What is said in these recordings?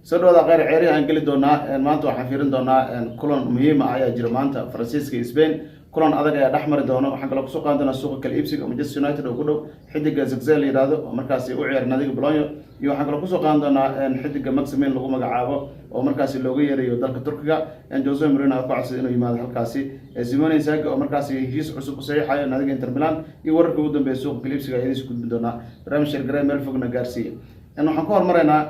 Soo dhawaada kheyr. Ciyaarihi aan geli doonaa maanta, waxaan fiirin doonaa kulan muhiima ayaa jira maanta, Faransiiska iyo Spain. Kulan adag ayaa dhex mari doono. Waxaan kaloo kusoo qaadan doonaa suuqa kala iibsiga Manchester United oo ku dhow xidiga Zirkzee la yihahdo oo markaasi u ciyaara nadiga Bologna, iyo waxaan kaloo kusoo qaadan doonaa xidiga Maximin lagu magacaabo oo markaasi looga yeerayo dalka Turkiga. Jose Mourinho ku codsaday inuu yimaado halkaasi. Simone Inzaghi oo markaasi heshiis cusub u saxiixayo nadiga Inter Milan, iyo wararka ugu dambeeya suuqa kala iibsiga ayaa idiin gudbin doonaa. Barnaamij share garee, meel fogna gaarsiiya. Waxaan ku hormaraynaa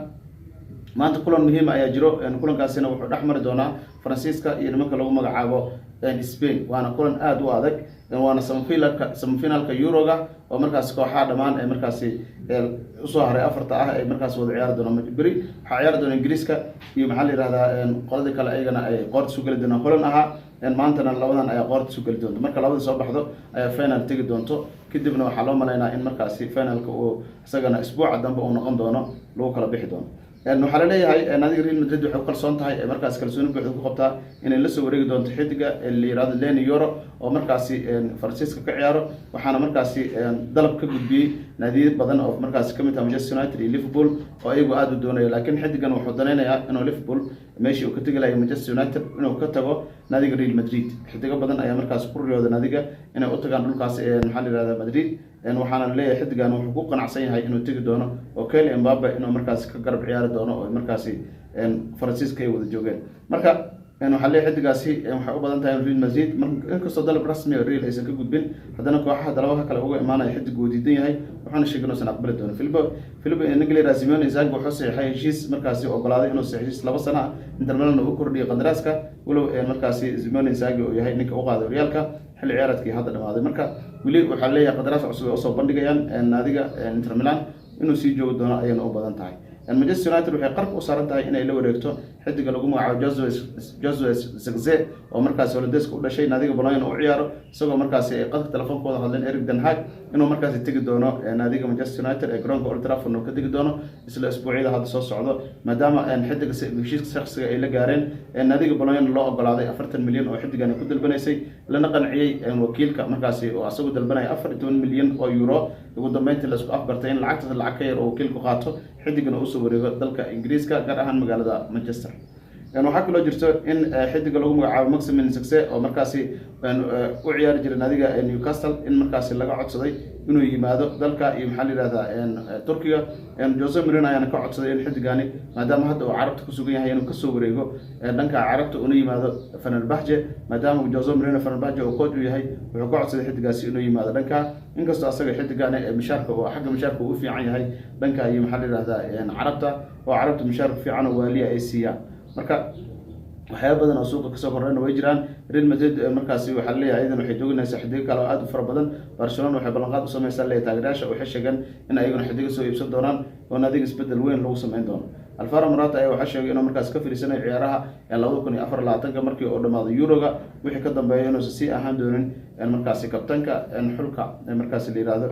maanta kulan muhiim ayaa jiro. Kulankaasina wuxuu dhex mari doonaa Faransiiska iyo nimanka lagu magacaabo Spain, waana kulan aada u adag, waana semifinalka Euroga oo markaasi kooxaha dhammaan ee markaasi usoo haray afarta ah ay markaasi wada ciyaari doonaan. Beri waxaa ciyaari doona Ingiriiska iyo, maxaa la yihahdaa, qoladii kale ayagana ay qoorta isu geli doonaan, Holland ahaa. Maantana labadan ayaa qoorta isu geli doonto. Marka labada soo baxdo ayaa final tegi doonto. Kadibna waxaa loo malaynaa in markaasi finalka uu isagana isbuuca dambe uu noqon doono, lagu kala bixi doono. Waxaa laleeyahay nadiga Real Madrid waxay ku kalsoon tahay, markaas kalsooni buuxda ku qabtaa, inay lasoo wareegi doonto xidiga la yihahdo Leny Yoro oo markaasi Faransiiska ka ciyaaro. Waxaana markaasi dalab ka gudbiyey naadiyo badan oo markaasi kamid taha Manchester United iyo Liverpool oo iyagu aada u doonaya, laakiin xidigan wuxuu danaynayaa inuu Liverpool meeshii uu ka tegi lahay Manchester United inuu ka tago naadiga Real Madrid. Xidigo badan ayaa markaas ku riyooda naadiga inay u tagaan dhulkaas, maxaa la yihahda, Madrid. Waxaana laleeyahay xidigan wuxuu ku qanacsan yahay inuu tegi doono oo Kylian Mbappe inuu markaasi ka garab ciyaari doono oo markaasi Faransiiska ay wada joogeen. Marka waxaa leeyahay xidigaasi waxay u badan tahay Real Madrid. Inkastoo dalab rasmi Real aysan ka gudbin, haddana kooxaha dalabaha kale uga imaanaya xidig uu diidan yahay, wuxuuna sheegay inuusan aqbali doonin. Filippo ninka la yihahda Simone Inzaghi wuxuu saxiixay heshiis, markaasi ogolaaday inuu saxiixo heshiis 2 sano ah. Inter Milan uu kordhiyay qandaraaska, walow markaasi Simone Inzaghi uu yahay ninka u qaaday horyaalka xilli ciyaareedkii hadda dhamaaday. Marka weli waxaa leeyahay qandaraas cusub ay usoo bandhigayaan naadiga Inter Milan, inuu sii joogi doono ayayna u badan tahay. Manchester United waxay qarka u saaran tahay inay la wareegto xidiga lagu magacaabo Joshua Zirkzee oo markaasi Holandeeska u dhashay, naadiga Bologna u ciyaaro, isagoo markaasi ay qadka telefoonkooda hadleen Erik ten Hag inuu markaasi tegi doono naadiga Manchester United ee garoonka Old Trafford uu ka tegi doono isla isbuucyada hadda soo socdo, maadaama xidiga heshiiska shakhsiga ay la gaareen. Naadiga Bologna loo ogolaaday 40 milyan oo xidigan ku dalbanaysay, lana qanciyey wakiilka markaasi oo asagu dalbanaya 14 milyan oo euro. Ugu dambeyntii la isku afgartay in lacagtaas lacag ka yar oo wakiilku qaato, xidigana usoo wareego dalka Ingiriiska, gaar ahaan magaalada Manchester. Waxaa kaloo jirto in xidiga lagu magacaabo Maximin Zirkzee oo markaasi u ciyaari jiray naadiga Newcastle in markaasi laga codsaday inuu yimaado dalka iyo, maxaa la yihahdaa, Turkiga. Jose Mourinho ayaana ka codsaday in xidigani, maadaama hadda uu Carabta kusugan yahay, inuu kasoo wareego dhanka Carabta una yimaado Fenerbahce. Maadaama Jose Mourinho Fenerbahce uu coach u yahay, wuxuu ka codsaday xidigaasi inuu yimaado dhanka, inkastoo asaga xidigani mishaarka oo xagga mishaarka uu u fiican yahay dhanka iyo, maxaa la yihahdaa, Carabta, oo Carabta mishaarka fiican oo waaliya ay siiyaan. Marka waxyaaba badan oo suuqa kasoo kordhayna way jiraan. Real Madrid markaasi waxaa leeyahay ayadan waxay jooginaysaa xidigo kale oo aada u fara badan. Barcelona waxay ballanqaad u sameysaa leeyahay taageerayaasha, waxay sheegeen in ayaguna xidigo soo iibsan doonaan oo naadiga isbedel weyn lagu sameyn doono. Alvaro Morata ayaa waxaa sheegay inuu markaas ka fariisanayo ciyaaraha 2024-ka markii uu dhamaado Euroga wixii ka dambeeya, inuusan sii ahaan doonin markaasi kabtanka xulka markaasi la yihahdo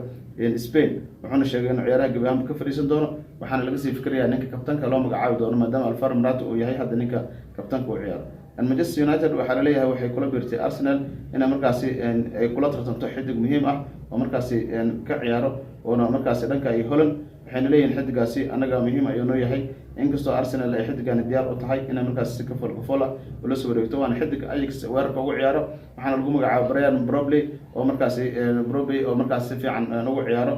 Spain. Wuxuuna sheegay inuu ciyaaraha gebi ahaanba ka fariisan doono, waxaana laga sii fikirayaa ninka kabtanka loo magacaabi doono, maadaama Alvaro Morata uu yahay hadda ninka kabtanka uu ciyaaro. Manchester United waxaa laleeyahay waxay kula biirtay Arsenal inay markaasi ay kula tartanto xidig muhiim ah oo markaasi ka ciyaaro oona markaasi dhanka iyo Holland. Waxayna leeyihin xidigaasi annaga muhiim ayuu noo yahay, inkastoo Arsenal ay xidigani diyaar u tahay inay markaasi si kafool kafool ah ula soo wareegto. Waana xidig Ajax weerarka ugu ciyaaro, waxaana lagu magacaabo Brian Brobbey oo markaasi Brobbey oo markaasi si fiican ugu ciyaaro.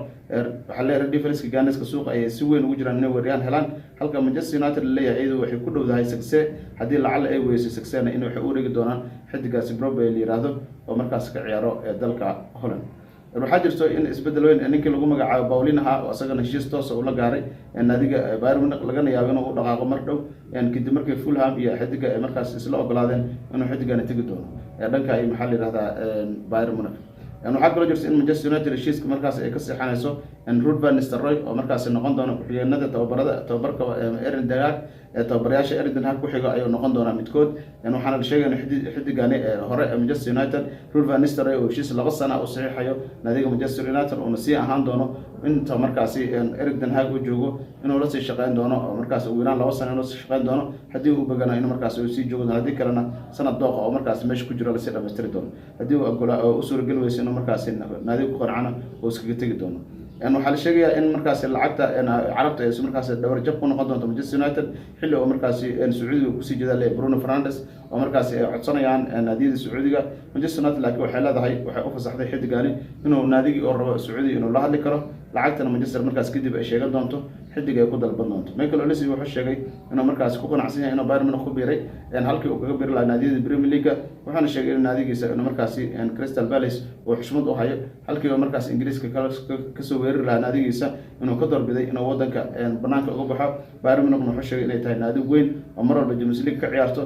Waxaa leeyahay Red Devilska Gunners-ka suuqa ayay si weyn ugu jiraan inay weerariyaan helaan, halka Manchester United laleeyahay iyadu waxay ku dhowdahay Zirkzee. Haddii lacala ay weyso Zirkzeena, in waxay u wareegi doonaan xidigaasi Brobbey la yiraahdo oo markaas ka ciyaaro ee dalka Holland. Waxaa jirto in isbedel weyn ninkii lagu magacaabo Paulinho oo isagana heshiis toosa ula gaaray naadiga Bayern Munich, lagana yaabo inuu u dhaqaaqo mar dhow, kadib markii Fulham iyo xidiga ay markaas isla ogolaadeen inuu xidigani tegi doono dhanka iyo, maxaa la yihahdaa, Bayern Munich. Waxaa kaloo jirta in Manchester United heshiiska markaas ay ka seexanayso Ruud van Nistelrooy oo markaasi noqon doono ku-xigeenada tababarada tababarka Erik ten Hag. Tababarayaasha Erik ten Hag ku xigo ayuu noqon doonaa midkood. Waxaana la sheegaya in xidigani hore ee Manchester United, Ruud van Nistelrooy, oo heshiis 2 sana u saxiixayo naadiga Manchester United, uuna sii ahaan doono inta markaasi Erik ten Hag uu joogo, inuu lasii shaqeyn doono oo markaas ugu yaraan 2 sano inuu lasii shaqeyn doono. Haddii uu bagana inuu markaas uu sii joogo doono, haddii kalena sanad dooqa oo markaas meesha ku jiro lasii dhamaystiri doono. Haddii uu ogola u suurageli weyso inuu markaasi naadiga ku qancana, uu iskaga tegi doono. Waxaa la sheegayaa in markaasi lacagta Carabta ay markaasi dhabar jab ku noqon doonto Manchester United, xilli oo markaasi Sacuudiga kusii jeeda leeyahay Bruno Fernandes, oo markaasi ay codsanayaan naadiyada Sacuudiga Manchester United. Laakiin waxay leedahay, waxay u fasaxday xidigani inuu naadigii oo rabo Sacuudiga inuu la hadli karo, lacagtana Manchester markaas kadib ay sheegan doonto xidig ay ku dalban doonto. Michael Olise wuxuu sheegay inuu markaasi ku qanacsan yahay inuu Bayern Munich ku biiray halkii uu kaga biiri lahaa naadiyada Premier League, wuxuuna sheegay in naadigiisa inuu markaasi Crystal Palace uu xushmad u hayo, halkii uu markaas Ingiriiska kasoo weerari lahaa naadigiisa, inuu ka doorbiday inuu wadanka banaanka uga baxo. Bayern Munich wuxuu sheegay inay tahay naadi weyn oo mar walba Champions League ka ciyaarto,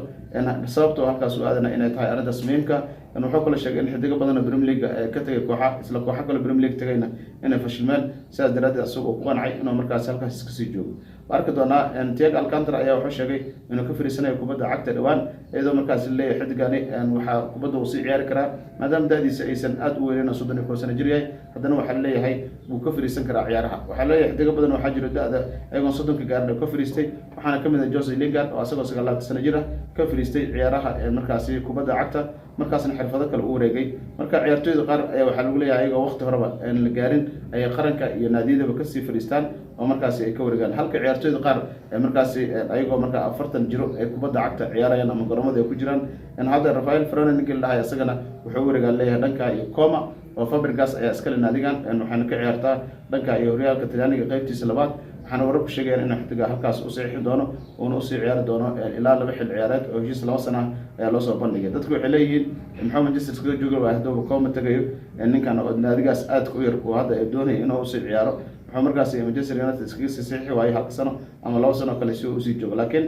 sababtoo halkaas u aadana inay tahay arrintaas muhiimka. Wuxuu kaloo sheegay in xidigo badan oo Premier League ka tagay kooxa, isla kooxo kale Premier League tagayna inay fashilmeen, sidaas daraaddeed isagoo ku qancay inuu markaas halkaas iska sii joogo. Waa arki doonaa. Thiago Alcantara ayaa wuxuu sheegay inuu ka fariisanayo kubadda cagta dhowaan, iyadoo markaas leeyahay xidigani waxaa kubadda uu sii ciyaari karaa maadaama da'diisa aysan aad u weyneyn oo 31 sano jir yahay. Haddana waxaa leeyahay wuu ka fariisan karaa ciyaaraha. Waxaa leeyahay xidigo badan waxaa jiro da'da ayagoon 30-ka gaarin oo ka fariistay, waxaana kamid ah Jesse Lingard oo asagoo 29 sano jir ah ka fariistay ciyaaraha markaasi kubadda cagta, markaasna xirfado kale u wareegay. Marka ciyaartoyda qaar ayaa waxaa lagu leeyahay ayagoo waqti horeba aan la gaarin ayay qaranka iyo naadiyadaba kasii fadhiistaan oo markaasi ay ka wareegaan, halka ciyaartoyda qaar markaasi ayagoo markaa 40 jiro ay kubadda cagta ciyaarayaan ama garoomada ay ku jiraan. Hadda Rafael Varane ninkii la dhahay isagana wuxuu wareegaa leeyahay dhanka iyo Como, oo Fabregas ayaa iskale naadigan, waxaana ka ciyaartaa dhanka iyo horyaalka Talyaaniga qaybtiisa labaad. Waxaana wararku sheegayaan inuu xidiga halkaas u saxiixi doono, uuna usii ciyaari doono ilaa 2 xil ciyaareed, oo heshiis 2 sana ayaa loo soo bandhigay. Dadku waxay leeyihiin, muxuu Manchester iskaga joogi waaya hadduu Como tagayo ninkan oo naadigaas aadka u yar uu hadda doonaya inuu usii ciyaaro? Wuxuu markaas Manchester United iskaga sii saxiixi waayay halka sano ama 2 sano kale si uu usii joogo? Laakiin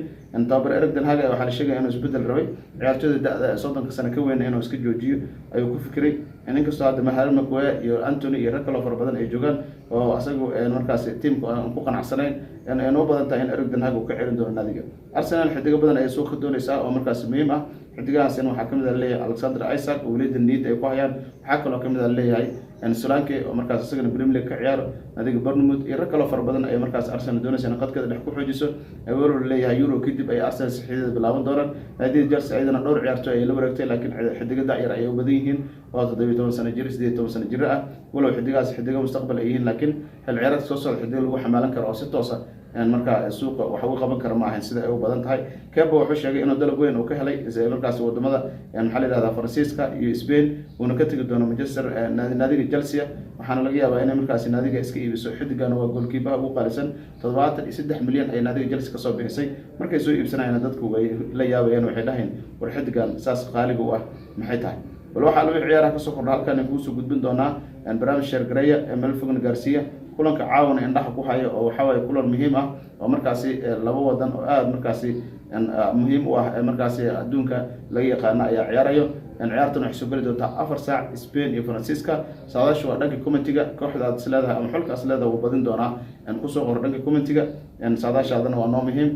tababar Erik ten Hag waxaa la sheegaya inuu isbedel rabay, ciyaartoyda da'da 30-ka sano ka weyn inuu iska joojiyo ayuu ku fikiray, inkastoo hadda Harry Maguire iyo Antony iyo rag kaloo fara badan ay joogaan oo asagu markaas tiimka aan ku qanacsanayn. Ay noo badan tahay in Erik ten Hag uu ka celin doono naadiga Arsenal. Xidigo badan ayay suuqa doonaysaa oo markaas muhiim ah. Xidigahaasina waxaa kamid a leeyahay Alexander Isak oo weli niyadda ay ku hayaan. Waxaa kaloo kamid a leeyahay Solanke oo markaas isagana Premier League ka ciyaaro naadiga Bournemouth, iyo rag kaloo fara badan ay markaas Arsenal doonaysa in qadkeeda dhex ku xoojiso. Walow leeyahay Euro kadib ay Arsenal saxiixdeeda bilaaban doonaan. Naadiga Chelsea ayadana dhowr ciyaartoy ay la wareegtay, laakiin xidigo da'yar ayay u badan yihiin oo 17 sano jir, 18 sano jir ah. Walow xidigahaas xidigo mustaqbal ay yihiin, laakiin xil ciyaareedka soo socda xidigo lagu xamaalan karo oo si toosa markaa suuqa wax uga qaban kara ma ahayn sida ay u badan tahay. Kepa wuxuu sheegay inuu dalab weyn uu ka helay markaas wadamada, maxaa la yihahdaa, Faransiiska iyo Spain, uuna ka tegi doono Manchester, naadiga Chelsea. Waxaana laga yaabaa inay markaasi naadiga iska iibiso. Xidigan waa goalkeeper-ha ugu qaalisan, 73 milyan ay naadiga Chelsea kasoo bixisay. Markay soo iibsanayaan dadku way la yaabayaan, waxay dhahayn, "War xidigan saas qaaliga u ah maxay tahay?" Bal waxaa lagu ciyaaraha kasoo kordha halkan kuusoo gudbin doonaa. Barnaamij share gareeya, meel fogna gaarsiiya. Kulanka caawana indhaha ku haya oo waxaa waaye kulan muhiim ah oo markaasi laba wadan oo aada markaasi muhiim u ah ee markaasi adduunka laga yaqaano ayaa ciyaarayo. Ciyaartan waxay soo geli doontaa 4 saac, Spain iyo Faransiiska. Saadaashu waa dhanka comment-iga. Kooxda aad is leedahay ama xulka is leedahay wuu badin doonaa, kusoo qor dhanka comment-iga. Saadaashaadana waa noo muhiim.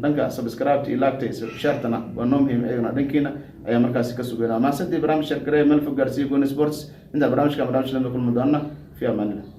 Dhanka subscribe iyo like-ta iyo share-tana waa noo muhiim iyagana, dhankiina ayaa markaasi ka sugeynaa. Mahadsantii. Barnaamij share gareeya, meel fog gaarsiiya. Gooni Sports intaa barnaamijka barnaamij lamid kulmi doona. Fi amaanillah.